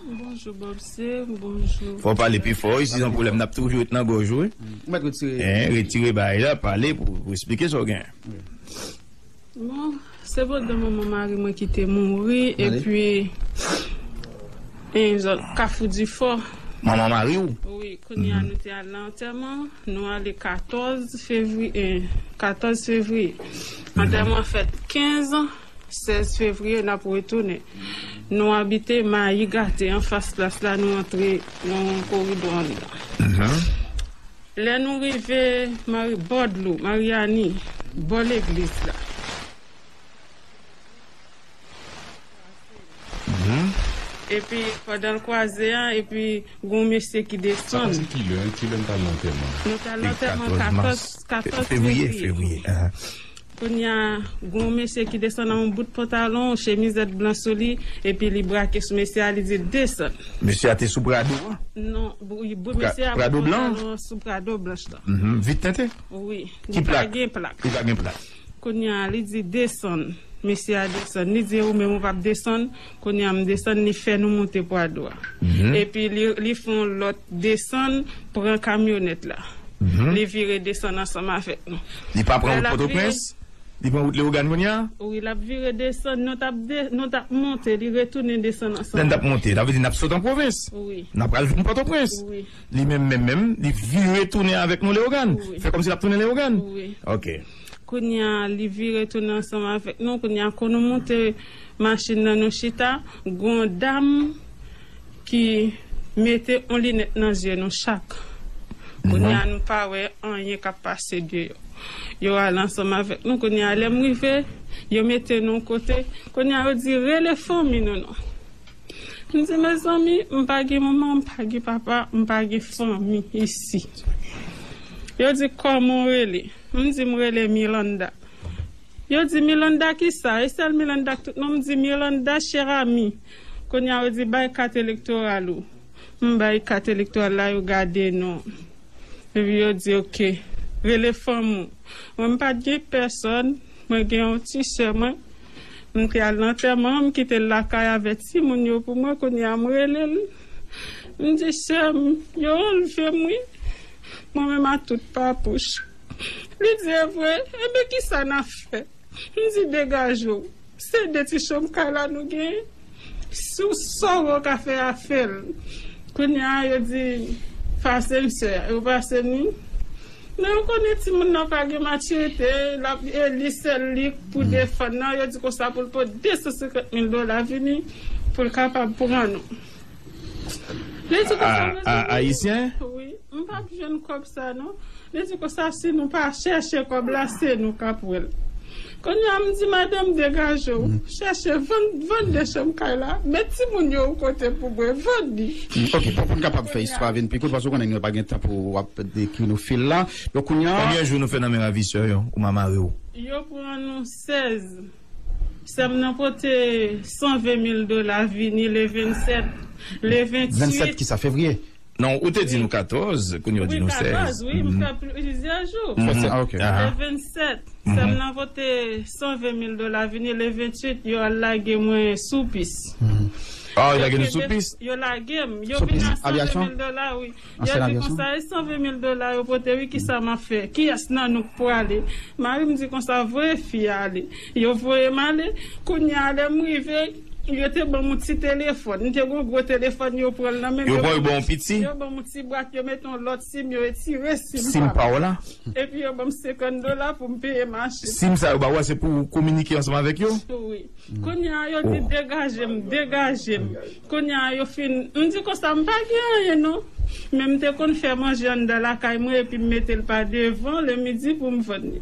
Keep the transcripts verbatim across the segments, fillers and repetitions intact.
Bonjou, Bobse, bonjou. Fò w pale pi fò, wi, si se yon pwoblèm, n ap toujou ret nan gòj ou, wi. Ou mèt retire. Hein, retire bagay la, pale pou, pou eksplike sa w gen. Bon, se pandan manman mari mwen ki te mouri, epi, e, zòn Kafou Difò. Manman mari w? Wi, kounye a nou te al nan antèman, nou ale katòz fevriye, katòz fevriye. Antèman fèt kenz, sèz fevriye, n ap retounen. Nou abite Mayi Gate, anfas plas la, nou antre nan koridò anndan. Lè nou rive Mari-, bò dlo, Maryani, bò legliz la. Epi, pandan l kwaze a, epi, gon mesye ki desann. Sa pase kilè, kilè n t al nan antèman an? Nou t al nan antèman katòz, katòz fevriye. Fevriye, fevriye. Kounye a, gon mesye ki desann ak yon bout pantalon, chemizèt blan sou li, epi li brake sou mesye a, li di l, "Desann." Mesye a te sou Prado a? Non, mesye a Prado blan? Pantalon sou Prado blanch la. Vit tenten? Wi. Ki plak? Li pa gen plak. Li pa gen plak. Kounye a, li di, "Desann." Mesye a desann. Li di, "Ou menm ou p ap desann?" Kounye a, m desann, li fè nou monte Prado a. Epi li, li fè yon lòt desann, pran kamyonèt la. Li vire desann ansanm avèk nou. Li pa pran wout Pòtoprens? Li pran wout Leyogàn kounye a? Wi, l ap vire desann. Nou t ap de-, nou t ap monte, li retounen desann ansanm. Lè n t ap monte, sa vle di n ap sot an pwovens. Wi. N ap pral vin Pòtoprens. Wi. Li menm, menm, menm, li vire tounen avèk nou Leyogàn. Wi. Fè kòmsi l ap tounen Leyogàn. Wi. Ok. Kounye a, li vire tounen ansanm avèk nou. Kounye a, kon nou monte machin nan, nou chita, gon dam ki mete yon linèt nan zye nou chak. Kounye a, nou pa wè anyen k ap pase deyò. Yo al ansanm avèk nou. Kounye a, lè m rive, yo mete nou kote. Kounye a, yo di, "Rele fanmi nou non." M di, "Mezanmi, m pa gen manman, m pa gen papa, m pa gen fanmi isi." Yo di, "Kòman w rele?" M di, "M rele Milanda." Yo di, "Milanda kisa? E sèl Milanda k tout non?" M di, "Milanda Cherami." Kounye a, yo di, "Bay kat elektoral ou." M bay kat elektoral la, yo gade non. Epi yo di, "Ok, rele fanmi w." Mwen, m pa t gen pèsòn. Mwen gen yon ti sè mwen. M te al nan antèman an, m kite l lakay avèk timoun yo pou mwen. Kounye a, m rele l. M di, "Sè m, yo anlve m, wi." Mwen menm a tout papouch. Li di, "E vre? Ebyen, kisa n ap fè?" M di, "Degaje w. Se de ti chanm kay la nou genyen. Si w sa w wè w ka fè a, fè l." Kounye a, yo di, "Pase m, sè." Yo pase m, wi. Men ou konnen timoun nan pa gen matirite, l ap eli sèl li pou defann nan. Yo di konsa pou l pote de san senkant mil dola vini pou l kapab pran nou. Li di konsa, a, a, Ayisyen? Wi, m p ap jwenn kòb sa non. Li di konsa, "Si nou pa chèche kòb la, se nou k ap wè l." Kounye a, m di, "Madanm, degaje w. Chèche vann, vann de chanm kay la. Met timoun yo yon kote pou mwen, vann li." Ok, bon, pou n kapab fè istwa a vin pi kout, paske w konnen nou pa gen tan pou w ap dekri nou fil la. Donk, kounye a. Konbyen jou nou fè nan men ravisè yo, ou mamare w? Yo pran nou sèz. Sè m nan pote san ven mil dola vini le vennsèt, le ventuit. Vennsèt kisa, fevriye? Non, ou te di nou katòz, kounye a w di nou sèz. Wi, katòz, wi, m fè plizyè jou. Fè sè, ah, ok. Le vennsèt, sè m nan pote san ven mil dola vini, le ventuit, yo al lage mwen sou pis. Ah, yo lage nou sou pis? Yo lage m. Yo vin a san ven mil dola, wi. Yo di konsa, e san ven mil dola yo pote, wi, kisa m ap fè? Kiyès nan nou k prale? Mari m di konsa, voye fi a ale. Yo voye m ale. Kounye a, lè m rive, yo te ban m yon ti telefòn. M te gen yon gwo telefòn, yo pran l nan men m. Yo pran, yo ban w piti? Yo ban m yon ti bwat, yo mete yon lòt sim, yo retire sim pa m. Sim pa w la? Epi yo ban m senkant dola pou m peye machin. Sim sa yo ba w a, se pou w kominike ansanm avèk yo? Wi. Kounye a, yo di, "Degaje m, degaje m." Kounye a, yo fin, m di konsa, "M pa gen anyen non." Men m te konn fè manje anndan lakay mwen epi m mete l pa devan lemidi pou m vann li.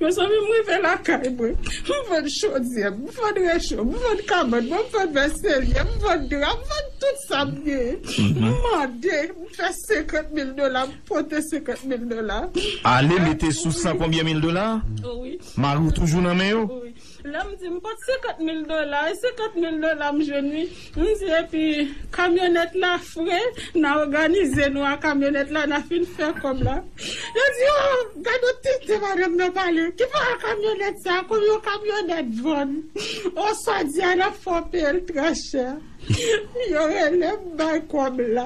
Mezanmi, m rive lakay mwen, m vann chodyè, m vann recho, m vann kabann mwen, m vann vèselye, m vann dra, m vann tout sa m genyen. M mande, m fè senkant mil dola, m pote senkant mil dola. Ale mete sou san konbyen mil dola? Wi. Mari w toujou nan men yo? Wi. Lè m di m pot senkant mil dola, e senkant mil dola m jwenn wi. M di epi Kamyonèt la fre, n a òganize nou a kamyonèt la, n a fin fè kòb la. Yo di, "Oh, gade yon tenten madanm nan pale. Ki pa kamyonèt sa, konbyen yon kamyonèt vann?" Oswadi a n ap fè peye l trè chè. Yo rele m bay kòb la.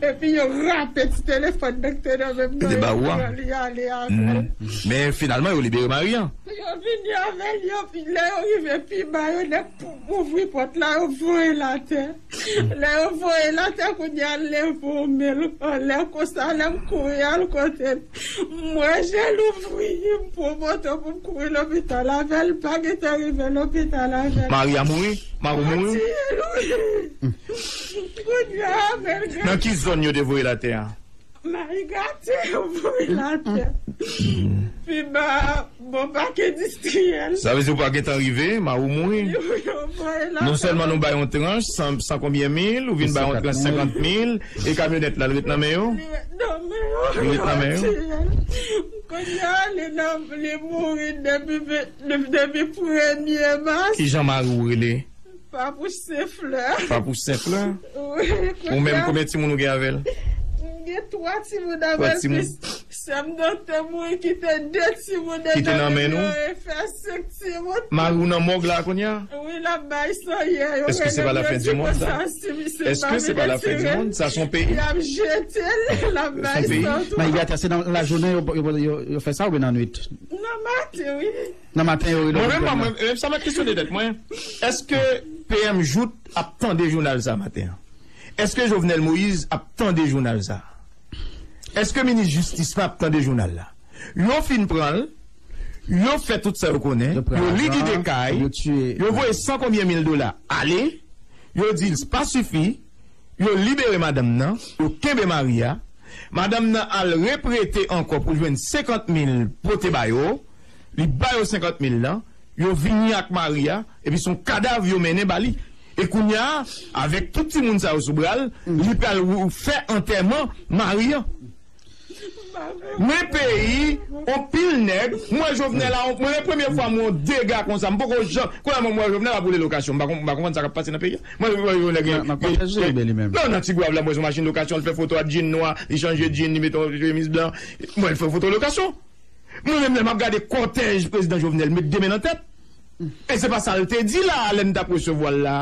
Epi yo rape ti telefòn nan ki te nan men m nan, yo pran li ale avè l. Men finalman, yo libere Maria. Yo vini avè l, yo, lè yo rive pi ba yo, nèg pou ouvri pòt la, yo voye l atè. Lè yo voye l atè, kounye a l leve yon men l anlè konsa, lè m kouri al kote l. M wè je l ouvri, m pran moto pou m kouri lopital avè l, pa gentan rive lopital avè l. Maria mouri? Mari w mouri? Yo tiye l, wi. Kounye a, men l gen Nan ki zòn yo te voye l atè a? Mayi gate, yo voye l atè. Pi ba, bon, pak endistriyèl. Sa vle di ou pa gentan rive, mari w mouri. Yo, yo voye l atè. Non sèlman nou bay yon tranch, san, san konbyen mil, ou vin bay yon tranch senkant mil, e kamyonèt la, l ret nan men yo? Li ret nan men yo. Li ret nan men yo. Kounye a, li nan, li mouri depi ve-, depi, depi premye mas. Ki jan mari w rele? Papou Senflè. Papou Senflè? Wi. Ou menm, konbyen timoun ou gen avè l? M gen twa timoun avè l, plis sè m nan te mouri, kite de timoun nan men nou, e fè senk timoun. Mari w nan mòg la kounye a? Wi, l ap bay san yè. Yo rele m, yo di konsa, si, si m pa vin retire l, y ap jete l, l ap bay san tou. Men y a se nan lajounen yo, yo, yo, yo fè sa oubyen nan nwit? Nan maten, wi. Nan maten, yo rele w. Mwen menm, mwen, mwen, sa m ap kesyone tèt mwen. Èske P M Jouthe ap tande jounal sa maten an? Èske Jovenel Moïse ap tande jounal sa? Èske minis jistis la ap tande jounal la? Yo fin pran l, yo fè tout sa yo konnen, yo likide kay, yo voye san konbyen mil dola ale, yo di l pa sifi, yo libere madanm nan, yo kenbe Maria. Madanm nan al reprete ankò pou jwenn senkant mil pote ba yo. Li ba yo senkant mil lan. Yo vini ak Maria, epi se yon kadav yo mennen ba li. E kounye a, avèk tout timoun sa yo sou bra l, li pral w-, fè antèman Maria. Men peyi, on pil nèg, mwen Jovenel la, mwen, premye fwa mwen yon dega konsa, m poko janm, kounye a mwen, mwen Jovenel ap woule lokasyon, m pa konn, m pa konprann sa k ap pase nan peyi a. Mwen, mwen, mwen, nèg, non, nan Ti Gwav la, mwen, se yon machin lokasyon, l fè foto ak djin nwa, li chanje djin, li mete yon chemiz blan, mwen, l fè foto lokasyon. Mwen menm, lè m ap gade kòtèj prezidan Jovenel met de men nan tèt, e se pa sa l te di la, lè n t ap resevwa l la.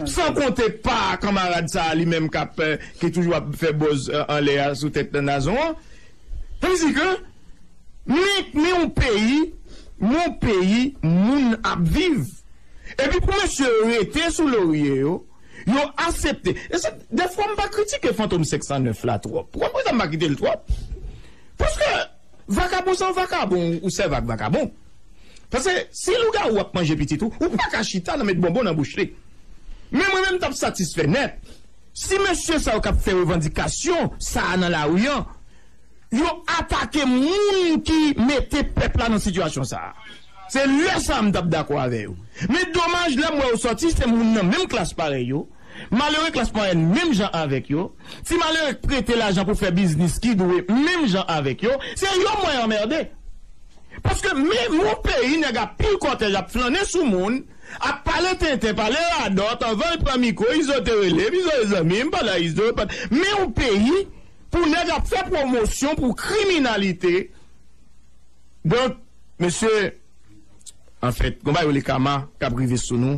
San konte pa kanmarad sa a, li menm k ap, eh, ki toujou ap fè buzz, eh, anlè a sou tèt Nazon an. Sa vle di ke, men, men yon peyi, men yon peyi, moun ap viv. Epi pou mesye yo rete sou lorye yo, yo aksepte. E se, dèfwa m pa kritike Fantom senk san nèf la twòp. Ou konprann sa m pa kite l twòp? Paske vakabon se yon vakabon, ou sèvi ak vakabon. Paske si lougawou ap manje pitit ou, ou pa ka chita nan met bonbon nan bouch li. Men mwen menm m t ap satisfè nèt. Si mesye sa yo k ap fè revandikasyon sa a nan lari an, yo atake moun ki mete pèp la nan sitiyasyon sa a. Se lè sa a m t ap dakò avè yo. Men domaj, lè m wè yo sòti, se moun nan menm klas parèy yo, malere klas mwayèn menm jan avèk yo, ti malere k prete lajan pou fè biznis ki dwe menm jan avèk yo, se yo m wè anmède. Paske menm yon peyi, nèg ap pil kòtèj, ap flannen sou moun, ap pale tenten, pale radòt, anvan l pran mikwo, Izo te rele, Izo e zanmi m, pale a Izo, pa-, men yon peyi, pou nèg ap fè pwomosyon pou kriminalite. Donk, mesye, anfèt, gon bagay yo le kama k ap rive sou nou,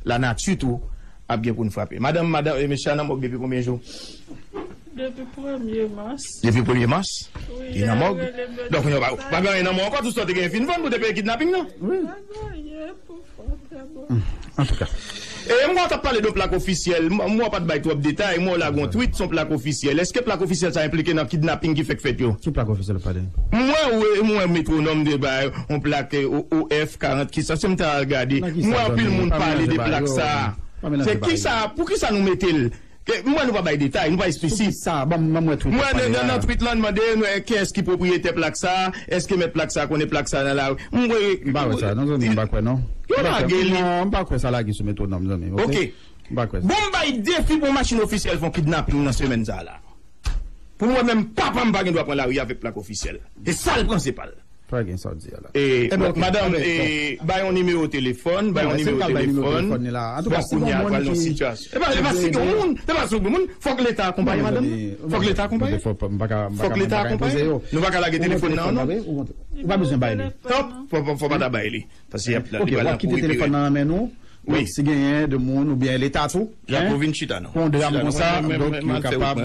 lanati tou ap gen pou n frape. Madanm, madanm, e mesye a nan mòg depi konbyen jou? Depi premye mas. Depi premye mas? Wi, li nan mòg? Donk, kounye a, pa, pa gen anyen nan men w ankò, tout sa w te genyen fin vann pou te peye kidnaping nan? Wi. Pa gen anyen pou fè, trè bon. Antouka. E mwen t ap pale de yon plak ofisyèl. M, mwen pa t bay twòp detay. Mwen lage yon tweet, se yon plak ofisyèl. Èske plak ofisyèl sa enplike nan kidnaping ki fèk fèt yo? Ki plak ofisyèl w pale? Mwen, wi, mwen metwonòm te bay yon plak, eh, O F karant, kisa, se m ta al gade. Mwen anpil moun pale de plak sa. Se kisa, poukisa nou mete l? Ke, mwen, nou pa bay detay, nou pa eksplisit. Sa, ban m, ban m wè tweet. Mwen, nan, nan tweet lan, mande nou, eh, kiyès ki pwopriyetè plak sa, èske mèt plak sa konnen plak sa nan lari? M pa wè sa, non, zanmi, m pa kwè, non. Yo lage li. Non, m pa kwè sa lage sou metwonòm, zanmi, ok? Ok. M pa kwè sa. Bon, m bay defi pou machin ofisyèl fè yon kidnaping nan semèn sa la. Pou mwen menm, papa m pa gen dwa pran lari avèk plak ofisyèl. E sa l pran, se pa l. Fè gen sa w di a la. E, madanm, e, bay yon nimewo telefòn, bay yon nimewo telefòn. Bon, kounye a, pral nan sitiyasyon. E pa, e pa si gen yon moun, e pa si gen moun, fòk Leta akonpaye, madanm. Fòk Leta akonpaye. Fòk Leta akonpaye. Nou pa ka lage telefòn nan, non. Ou pa bezwen bay li. Non, fò, fò, fò pa ta bay li. Paske y ap, li pral nan kouri pi rèd. Wi. Donk, si genyen de moun oubyen Leta tou, Drapo, vin chita non. Pou yon dram konsa, donk, yo kapab,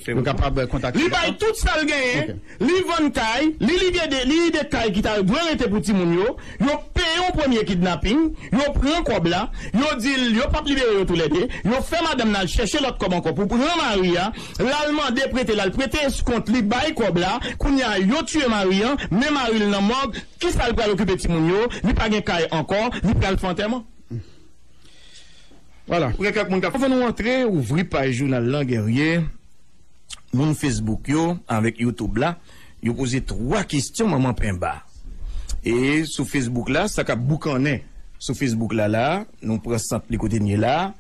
yo kapab kontakte. Li bay tout sa l genyen, li vann kay, li lide de, li lide kay ki ta dwe rete pou timoun yo, yo peye yon premye kidnaping, yo pran kòb la, yo di l yo p ap libere yo toulède, yo fè madanm nan al chèche lòt kòb ankò pou pran mari a, l al mande prete, l al prete eskont, li bay kòb la, kounye a yo tiye mari an, men mari l nan mòg, kisa l pral okipe timoun yo, li pa gen kay ankò, li pral fè antèman. Vwala. Pou gen kèk moun k ap, anvan nou antre, ouvri paj jounal lan, Guerrier, moun Facebook yo avèk YouTube la, yo poze twa kesyon Manman Penba. E sou Facebook la, sa k ap boukannen sou Facebook la, la, nou pran sant li kote n ye la.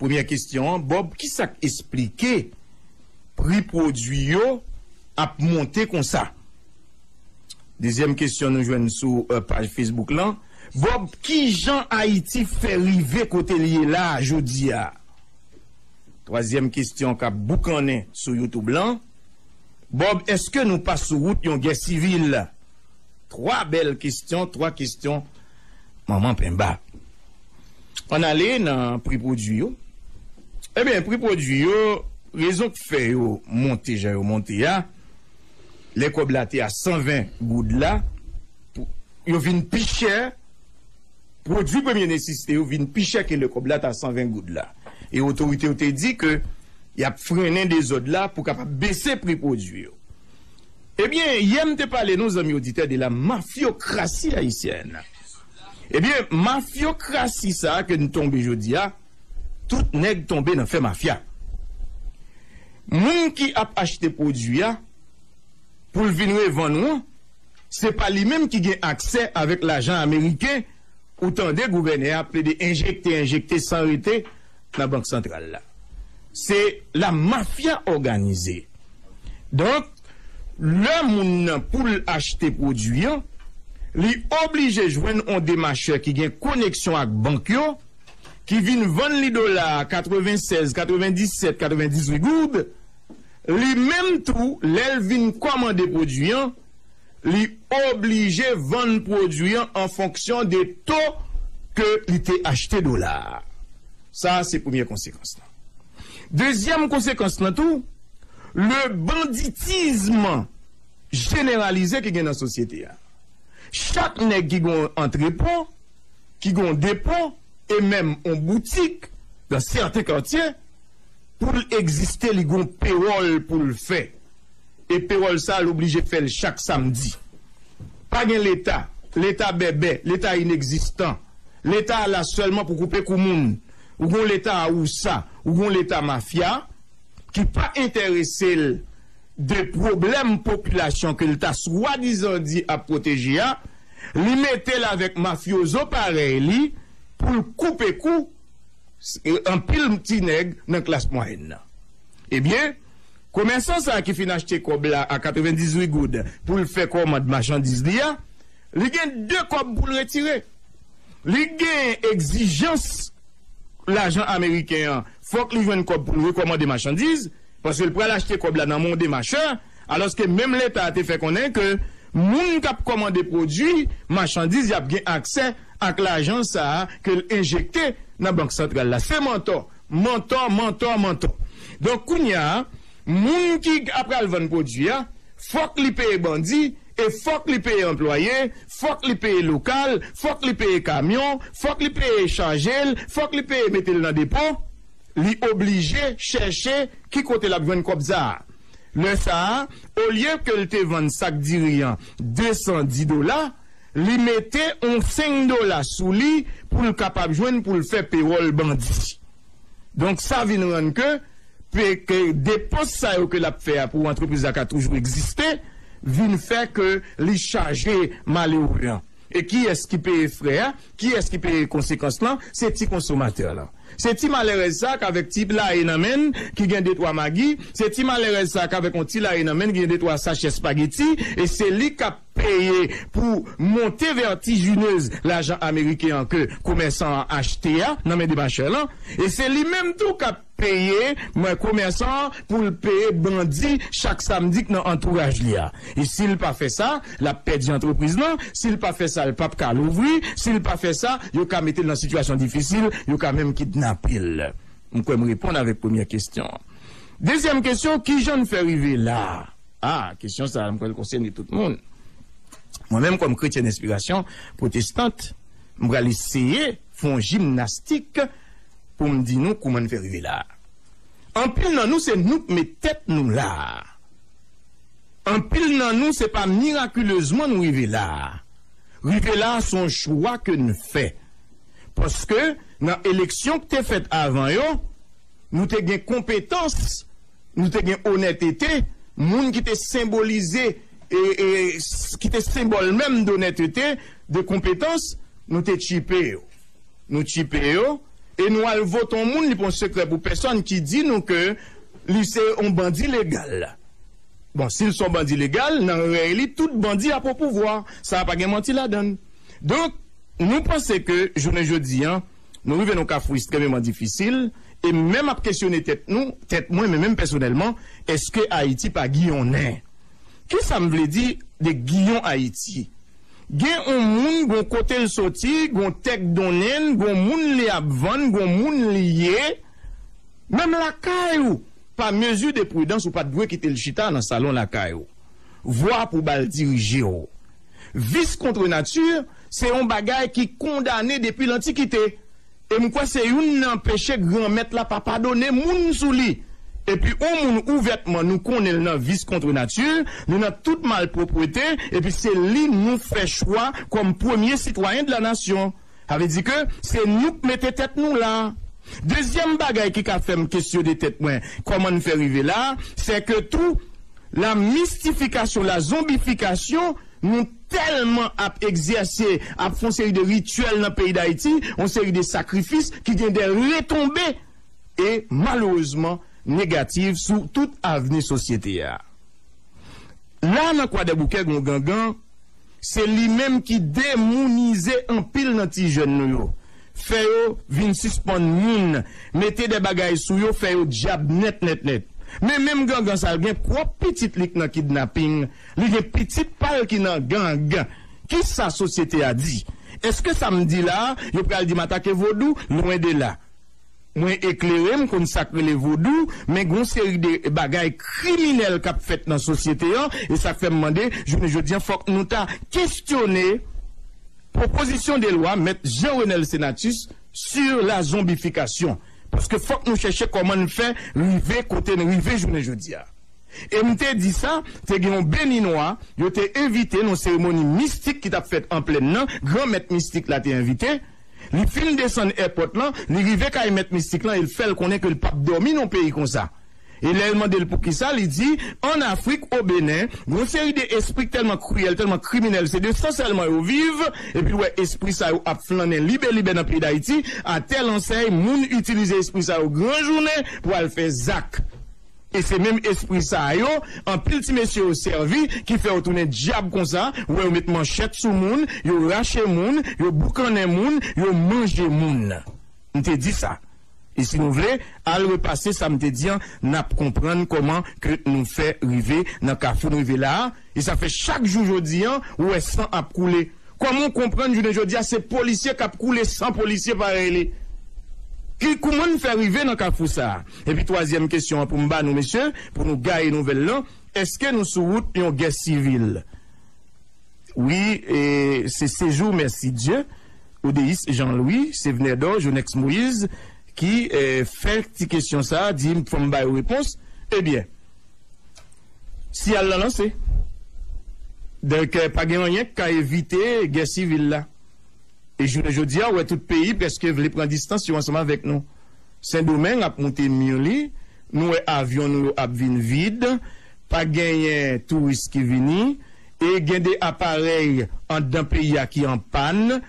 Premyè kesyon an, Bob, kisa k esplike pri pwodui yo ap monte konsa? Dezyèm kesyon nou jwenn sou, eh, paj Facebook lan. Bob, kijan Ayiti fè rive kote l ye la jodi a? Twazyèm kesyon k ap boukannen sou YouTube lan. Bob, èske nou pa sou wout yon gè sivil? Twa bèl kesyon, twa kesyon Manman Penba. Ann ale nan pri pwodui yo. Ebyen, pri pwodui yo, rezon k fè yo monte jan yo monte a, lè kòb la te a san ven goud la, pou, yo vin pi chè, pwodui premye nesesite yo vin pi chè ke lè kòb la ta san ven goud la. E otorite yo te di ke y ap frennen dezòd la pou kapab bese pri pwodui yo. Ebyen, yè m te pale nou, zanmi oditè, de la mafyokrasi ayisyèn. Ebyen, mafyokrasi sa a ke n tonbe jodi a, tout nèg tonbe nan fè mafya. Moun ki ap achte pwodui a, pou l vin revann ou an, se pa li menm ki gen aksè avèk lajan ameriken, ou tande gouvènè a plede enjekte, enjekte san rete nan Bank Santral la. Se la mafya òganize. Donk, lè moun nan pou l achte pwodui an, li oblije jwenn yon demachè ki gen koneksyon ak bank yo, ki vin vann li dola a katrevennsèz, katrevendisèt, katrevendizuit goud, li menm tou, lè l vin kòmande pwodui an, li oblije vann pwodui an an fonksyon de to ke li te achte dola a. Sa a se premye konsekans lan. Dezyèm konsekans lan tou, le banditisme généralisé ki gen nan sosyete a. Chak nèg ki gen yon antrepo, ki gen yon depo, e menm yon boutik, dans certains quartiers, pou l egziste, li gen yon pewòl pou l fè. E pewòl sa a, l oblije fè l chak samdi. Pa gen Leta. Leta bèbè. Leta inegzistan. Leta a la sèlman pou koupe kou moun. Ou gen yon Leta a wousa. Ou gen yon Leta mafya ki pa enterese l de pwoblèm popilasyon ke l ta swadizan di ap pwoteje a, li mete l avèk mafyozo parèy li pou l koupe kou s-, anpil ti nèg nan klas mwayèn nan. Ebyen, komèsan sa a ki fin achte kòb la a katrevendizuit goud pou l fè kòmand machandiz li a, li gen de kòb pou l retire. Li gen egzijans lajan ameriken an, fòk li jwenn kòb pou l rekòmande machandiz, paske l pral achte kòb la nan men yon demachè, alòske menm Leta a te fè konnen ke moun k ap kòmande pwodui, machandiz, y ap gen aksè ak lajan sa a ke l enjekte nan Bank Santral la. Se mantò, mantò, mantò, mantò. Donk, kounye a, moun ki ap pral vann pwodui a, fòk li peye bandi, e fòk li peye anplwaye, fòk li peye lokal, fòk li peye kamyon, fòk li peye chaje l, fòk li peye mete l nan depo, li oblije chèche ki kote l ap jwenn kòb sa a. Lè sa a, olye ke l te vann sak diri an de san dis dola, li mete yon senk dola sou li pou l kapab jwenn pou l fè pewòl bandi. Donk, sa vin rann ke, pe-, ke depans sa yo ke l ap fè a pou antrepriz la ka toujou egziste, vin fè ke li chaje malere an. E kiyès ki peye frè a? Kiyès ki peye konsekans lan? Se ti konsomatè lan. Se ti malèrèz sa k avèk ti laye nan men l ki gen de twa magi, se ti malèrèz sa k avèk yon ti laye nan men l ki gen de twa sachè espageti, e se li k ap peye pou monte vètijinez lajan ameriken an ke komèsan an achte a nan men demachè lan. E se li menm tou k ap peye mwen komèsan an pou l peye bandi chak samdi k nan antouraj li a. E si l pa fè sa, l ap pèdi antrepriz lan. Si l pa fè sa, l p ap ka louvri. Si l pa fè sa, yo ka mete l nan sitiyasyon difisil, yo ka menm kidnape l. M kwè m reponn avèk premyè kesyon an. Dezyèm kesyon, kijan n fè rive la a? A, kesyon sa a, m kwè l konsène tout moun. Mwen menm, kòm kretyen enspirasyon pwotestant, m pral eseye fè yon jimnastik pou m di nou kouman n fè rive la a. Anpil nan nou, se nou k met tèt nou la a. Anpil nan nou, se pa mirakilezman nou rive la a. Rive la a, se yon chwa ke n fè. Paske nan eleksyon ki te fèt avan yo, nou te gen konpetans, nou te gen onètete, moun ki te senbolize, e, e, s- ki te senbòl menm de onètete, de konpetans, nou te tchipe yo. Nou tchipe yo, e nou al vote yon moun, li pa yon sekrè pou pèsòn, ki di nou ke li se yon bandi legal. Bon, si l se yon bandi legal, nan rèy li, tout bandi ap o pouvwa. Sa a pa gen manti ladan l. Donk, nou panse ke jounen jodi an, nou rive nan yon kafou ekstrèmeman difisil, e menm ap kesyone tèt nou, tèt mwen, men menm pèsonèlman, èske Ayiti pa giyonnen? Kisa m vle di de giyon Ayiti? Gen yon moun, gon kote l soti, gon tèk donnen l, gon moun li ap vann, gon moun li ye. Menm lakay ou, pa mezi de pridans, ou pa t dwe kite l chita nan salon lakay ou. Vwa pou ba l dirije w. Vis kontre nati, se yon bagay ki kondane depi lantikite. E m kwè se youn nan peche Granmèt la pa padone moun sou li. Epi yon moun ouvètman nou konnen l nan vis kontre nati, li nan tout malpwopwete, epi se li nou fè chwa kòm premye sitwayen de la nasyon. Sa vle di ke se nou k mete tèt nou la. Dezyèm bagay ki ka fè m kesyone tèt mwen, kòman n fè rive la, se ke tou la mistifikasyon, la zonbifikasyon, nou tèlman ap egzèse, ap fè yon seri de rityèl nan peyi Dayiti, yon seri de sakrifis ki gen de retonbe e malerezman negatif sou tout avni sosyete a. La nan Kwadèboukè, gen yon gangan, se li menm ki demounize anpil nan ti jèn nou yo. Fè yo vin sispann moun, mete de bagay sou yo, fè yo dyab nèt, nèt, nèt. Men menm gangan sa a gen pwòp pitit li k nan kidnaping, li gen pitit pa l ki nan gang. Kisa sosyete a di? Èske sa m di la a, yo pral di m atake vodou? Lwen de la. Mwen eklere, m konn sa k rele vodou, men gen yon seri de bagay kriminèl k ap fèt nan sosyete an, e sa k fè m mande, jounen jodi an, fòk nou ta kesyone pwopozisyon de lwa Mèt Jean Renel Senatus sur la zonbifikasyon. Paske fòk nou chèche kòman n fè rive kote n rive jounen jodi a. E m te di sa, te gen yon Beninwa, yo te envite nan seremoni mistik ki t ap fèt an plèn nan, granmèt mistik la te envite. Li fin desann èpòt lan, li rive kay mèt mistik lan e l fè l konnen ke l p ap dòmi nan yon peyi konsa. E lè l mande l poukisa, li di, ann Afrik, o Benin, gen yon seri de espri k tèlman kriyèl, tèlman kriminèl, se de san sèlman yo viv, epi l wè espri sa yo ap flannen libelibè nan peyi Dayiti, atèl ansèy, moun itilize espri sa yo gran jounen pou al fè zak. E se menm espri sa yo, anpil ti mesye yo sèvi, ki fè yo tounen dyab konsa, ou wè yo met manchèt sou moun, yo rache moun, yo boukannen moun, yo manje moun. M te di sa. E si nou vle, al repase sa m te di an, n ap konprann kòman ke nou fè rive nan kafou n rive la a. E sa fè chak jou jodi an, ou wè san ap koule. Kòman w konprann jounen jodi a se polisye k ap koule san polisye parèy li? Ki, kouman n fè rive nan kafou sa a? Epi twazyèm kesyon an pou m ba nou, mesye, pou nou gaye nouvèl lan, èske nou sou wout yon gè sivil? Wi, e, se Sejou Mèsidye, Odéis Jean Louis, Sevenèdò, Jonex Moïse, ki, e, fè ti kesyon sa a, di m fò m ba yo repons. Ebyen, siyal lan lanse. Donk, e, pa gen anyen k ka evite gè sivil la. E jounen jodi a, ou wè tout peyi prèske vle pran distans yo ansanm avèk nou. Sendomeng ap moute mir li, nou wè avyon nou yo ap vin vid, pa genyen touris ki vini, e gen de aparèy anndan peyi a ki an pàn,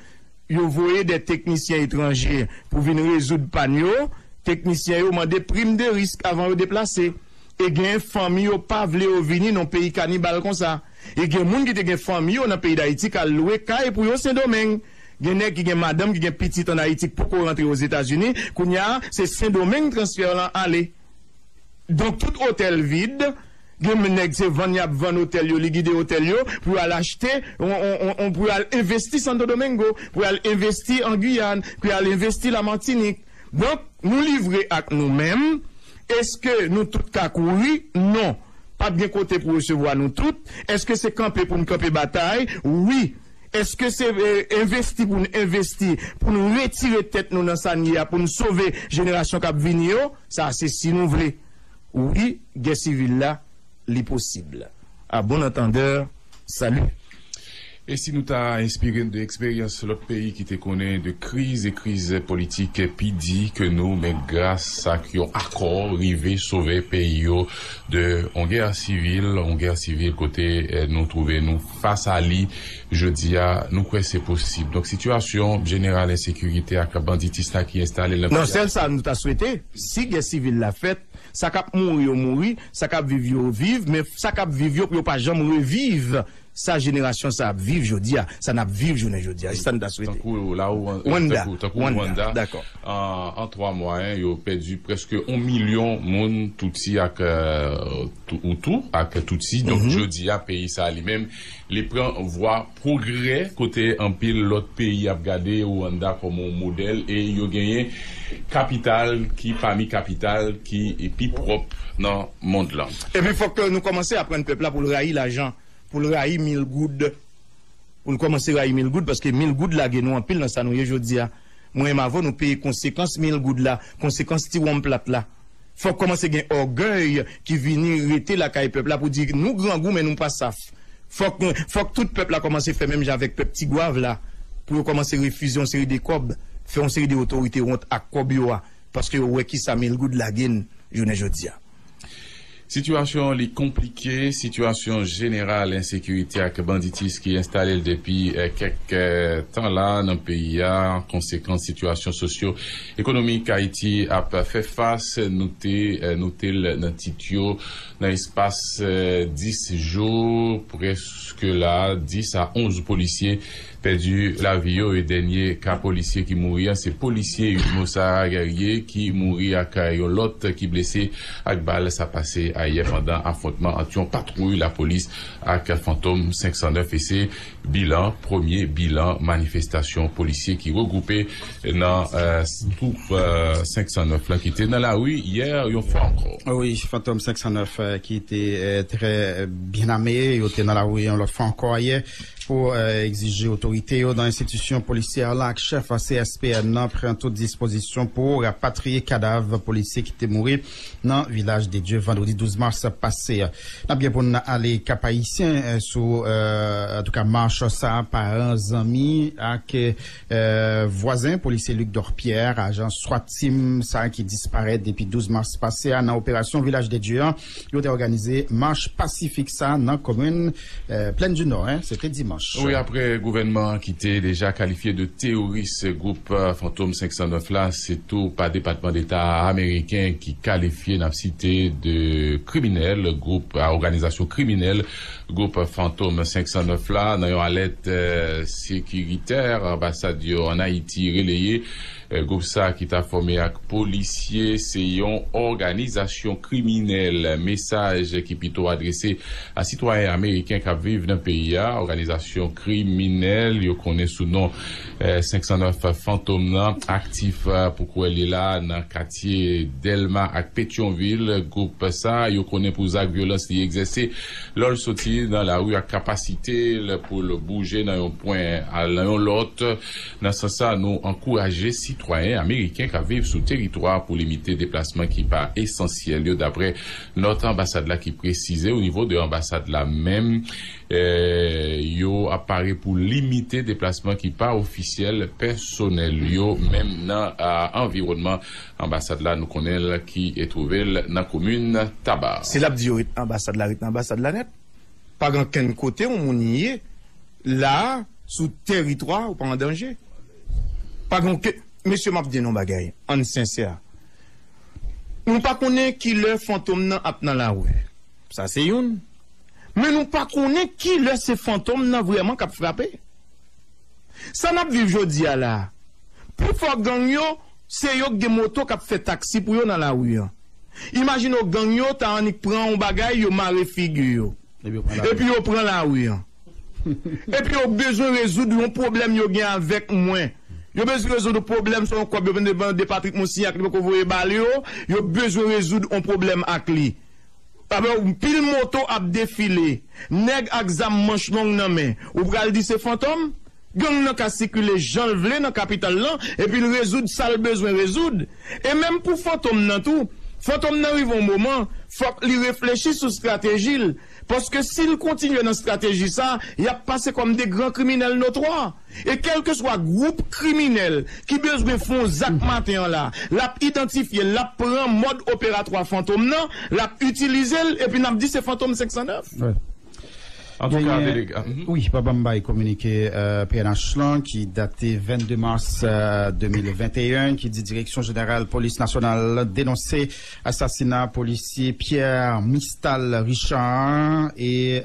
yo voye de teknisyen etranje pou vin rezoud pàn yo, teknisyen yo mande prim de risk avan yo deplase. E gen fanmi yo pa vle yo vini nan peyi kanibal konsa. E gen moun ki te gen fanmi yo nan peyi Dayiti k al lwe kay pou yo Sendomeng. Gen nèg ki gen madanm, ki gen pitit ann Ayiti k poko rantre Ozetazini, kounye a, se Sendomeng transfè lan ale. Donk, tout otèl vid, gen nèg se vann y ap vann otèl yo, likide otèl yo, pou y al achte, on, on, on, on, pou y al envesti Santo Domingo, pou y al envesti an Giyàn, pou y al envesti Lamatinik. Donk, nou livre ak nou menm. Èske nou tout ka kouri? Non. P ap gen kote pou resevwa nou tout. Èske se kanpe pou n kanpe batay? Wi. Èske se, eh, envesti pou n envesti, pou n retire tèt nou nan sa n ye a, pou n sove jenerasyon k ap vini yo? Sa se si nou vle. Wi, gè sivil la, li posib. A bon antandè, sali. E si nou ta enspire n de eksperyans lòt peyi ki te konnen de kriz e kriz politik pi di ke nou, men gras ak yon akò, rive sove peyi yo de yon gè sivil, yon gè sivil kote, eh, nou twouve nou fas a li jodi a, nou kwè se posib. Donk, sitiyasyon jeneral ensekirite ak banditis la ki enstale nan Non, peyi a sèl sa nou ta swete, si gè sivil la fèt, sa k ap mouri yo mouri, sa k ap viv yo viv, men sa k ap viv yo pou yo pa janm reviv sa jenerasyon sa ap viv jodi a, sa n ap viv jounen jodi a. Se sa n ta swete. Tankou la ou an, Rwanda. Tankou, tankou Rwanda, Rwanda. Dakò. An, an twa mwa, en, yo pèdi prèske yon milyon moun, Tutsi ak, euh, Tou-, Hutu ak Tutsi. Donk, jodi a, peyi sa a li menm, li pran vwa pwogrè, kote anpil lòt peyi ap gade Rwanda kòm yon modèl, e yo genyen kapital ki pami kapital ki pi pwòp nan mond lan. Epi fòk nou kòmanse aprann pèp la pou l rayi lajan, pou l rayi mil goud, pou l kòmanse rayi mil goud, paske mil goud lage nou anpil nan sa nou ye jodi a. Mwen menm avè w, nou peye konsekans mil goud la, konsekans ti wonm plat la. Fòk kòmanse gen ògèy ki vini rete lakay pèp la pou di nou grangou, men nou pa saf. Fòk, fòk tout pèp la kòmanse fè menm jan avèk pèp Tigwav la, pou yo kòmanse refize yon seri de kòb, fè yon seri de otorite wont ak kòb yo a, paske yo wè kisa mil goud lage n jounen jodi a. Sitiyasyon li konplike, sitiyasyon jeneral ensekirite ak banditis ki enstale l depi, eh, kèk, eh, tan la nan peyi a. Konsekans sitiyasyon sosyo-ekonomik Ayiti ap fè fas, nou te, eh, note l nan tit yo. Nan espas, eh, dis jou, prèske la, dis a onz polisye pèdi lavi yo, e dènye ka polisye ki mouri an, se polisye Hugues Mossard Guerrier ki mouri ak yon lòt ki blese ak bal. Sa pase ayè pandan afwontman ant yon patwouy lapolis ak Fantom senk san nèf, e se bilan, premye bilan manifestasyon polisye ki regwoupe nan, eh, twoup, eh, senk san nèf lan ki te nan lari yè yon fwa ankò. Wi, Fantom senk san nèf, eh, ki te, eh, trè byen ame, yo te nan lari yon lòt fwa ankò ayè pou, eh, egzije otorite yo nan enstitisyon polisyè la ak chèf C S P N nan pran tout dispozisyon pou rapatriye kadav polisye ki te mouri nan Vilaj de Dye vandredi douz mas pase a. N ap gen pou n ale Kap Ayisyen, eh, sou, eh, antouka, mach sa, paran, zanmi ak, eh, vwazen polisye Luc Dorpierre, ajan swat team sa ki disparèt depi douz mas pase a nan operasyon Vilaj de Dye an. Yo te òganize mach pasifik sa nan komin, eh, Plèn di Nò, en, se te dimanch. Wi, apre gouvènman an ki te deja kalifye de teyoris gwoup, eh, Fantom senk san nèf la, se tou pa Depatman Deta ameriken ki kalifye, n ap site, de kriminèl, gwoup, a, òganizasyon kriminèl, gwoup Fantom senk san nèf la, nan yon alèt, eh, sekiritè, anbasad yo ann Ayiti releye. Eh, gwoup sa ki ta fòme ak polisye, se yon òganizasyon kriminèl. Mesaj ki pito adrese a sitwayen ameriken k ap viv nan peyi a. Òganizasyon kriminèl yo konnen sou non, eh, senk san nèf Fantom nan, aktif, eh, pou kwè li la nan katye Dèlma ak Petyonvil. Gwoup sa yo konnen pou zak vyolans li egzèse lè l soti nan lari ak kapasite l pou l bouje nan yon pwen al nan yon lòt. Nan sans sa, nou ankouraje sitwayen ameriken k ap viv sou teritwa pou limite deplasman ki pa esansyèl yo, daprè nòt anbasad la ki presize. O nivo de anbasad la menm, eh, yo ap pare pou limite deplasman ki pa ofisyèl pèsonèl yo, menm nan, a, anviwònman anbasad la, nou konnen l, ki twouve l nan komin Taba. Si l ap di yo ret nan anbasad la, ret nan anbasad la nèt. Pa gen okenn kote yon moun ye la a, sou teritwa, ou pa an danje. Pa gen okenn, mesye, m ap di nou yon bagay, ann sensè. Nou pa konnen kilè Fantom nan ap nan lari. Sa se youn. Men nou pa konnen kilè se fantom nan vrèman k ap frape. Sa n ap viv jodi a la, pifò gang yo, se yo k gen moto k ap fè taksi pou yo nan lari an. Imajine w, gang yo ta annik pran yon bagay, yo mare figi yo. Epi yo pran lari an. Epi yo bezwen rezoud yon pwoblèm yo gen avèk mwen. Yo bezwen rezoud yon pwoblèm sou yon kòb yo vin demande Patrick Moussignac, li poko voye ba yo. Yo bezwen rezoud yon pwoblèm ak li. Apre, yon pil moto ap defile, nèg ak zam manch long nan men. Ou pral di se fantom? Gang nan ka sikile jan l vle nan kapital lan, epi l rezoud sa l bezwen rezoud. E menm pou fantom nan tou, fantom nan rive yon moman, fòk li reflechi sou estrateji l. Paske si l kontinye nan estrateji sa, y ap pase kòm de gran kriminèl notwa. E kèlkeswa gwoup kriminèl ki bezwen fè yon zak maten an la, l ap idantifye l, l ap pran mòd operatwa fantom nan, l ap itilize l, epi n ap di se fantom senk san nèf. Antouka, Delega. Wi, papa m bay kominike P N H lan ki date vennde mas de mil venteyen, ki di Direksyon Jeneral Polis Nasyonal denonse asasina polisye Pierre Mistal Richard e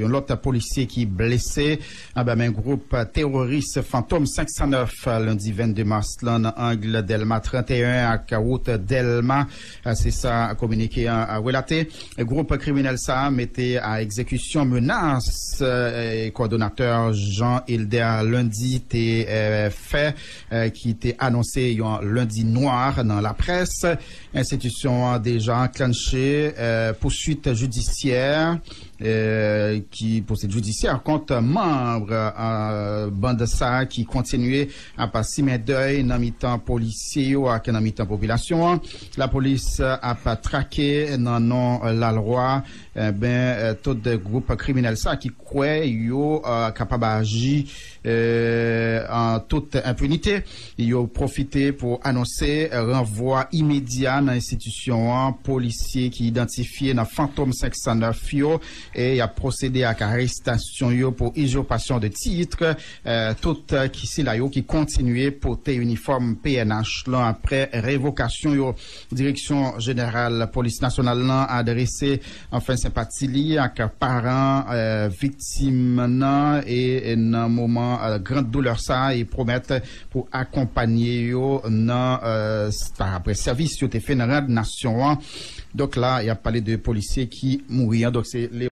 yon lòt polisye ki blese anba men gwoup teworis Fantom senk san nèf lendi vennde mas lan nan ang Dèlma trannteyen ak wout Dèlma. Se sa kominike an relate. Gwoup kriminèl sa a mete a egzekisyon menas kowòdonatè Jean Hilder Lundy te fè, ki te anonse yon lendi nwa nan laprès. Enstitisyon an deja anklanche pouswit jidisyè ki pouswit jidisyè kont manm band sa a ki kontinye ap simen dèy nan mitan polisye yo ak nan mitan popilasyon an. Lapolis ap trake nan non lalwa enben tout gwoup kriminèl sa ki kwè yo kapab aji an tout enpinite. Yo pwofite pou anonse ranvwa imedya nan enstitisyon an polisye ki idantifye nan Fantom senk san nèf yo e y ap pwosede ak arestasyon yo pou izipasyon de tit. Tout ki sila yo ki kontinye pote inifòm P N H lan apre revokasyon yo. Direksyon Jeneral Polis Nasyonal lan adrese anfen senpati li ak paran viktim nan e nan moman gran doulè sa e pwomèt pou akonpanye yo nan apre sèvis yo te fè nan rad nasyon an. Donk la y ap pale de polisye ki mouri an. Donk se